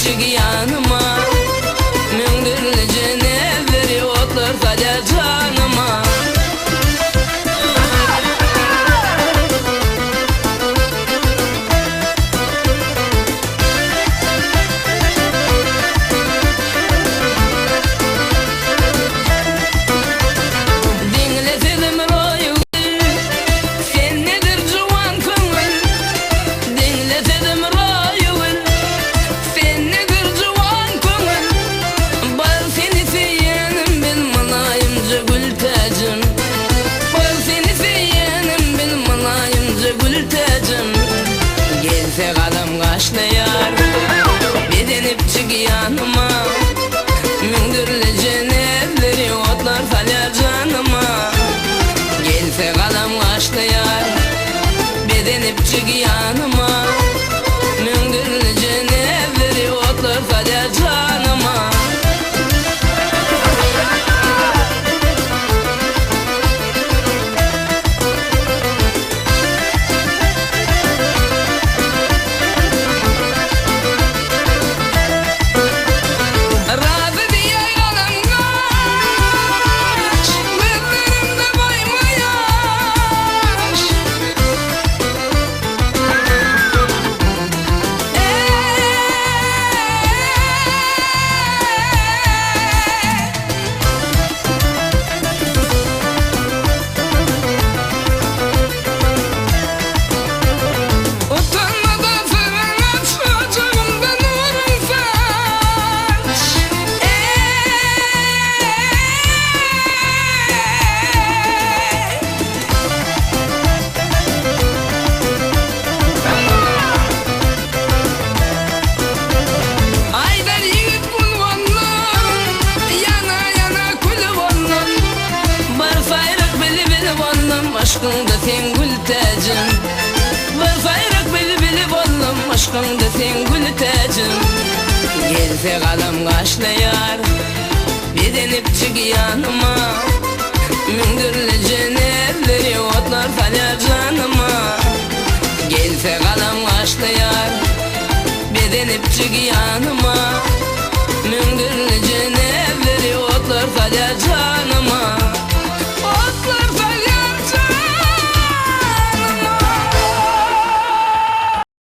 Bezenip çyk ýanyma Müňdürlije näzleri otlar salýar janyma. Diňle sözüm roýy gül, Sen nedir juwan köňül? Diňle sözüm roýy gül, Sen nedir juwan köňül? Bar seni söýýänim bil mylaýymja gül täjim. Bar seni söýýänim bil mylaýymja gül täjim. Gelse galam gaşlaýar, Bezenip çyk ýanyma. Müňdürlije näzleri otlar salýar janyma. Gelse galam gaşlaýar, Bezenip çyk ýanyma. Müňdürlije näzleri otlar salýar janyma. Razy diýer galam gaş, Gözlerimde goýma ýaş. Utanma-da syryň aç, Ojagymda nuruň saç. Aýdar ýigit gul boldum, Ýana-ýana kül boldum. Bir saýrak bilbil boldum, Yşkyňda seň gül täjim. Bir saýrak bilbil boldum, Yşkyňda seň gül täjim. Gelse galam gaşlaýar, Bezenip çyk ýanyma. Müňdürli.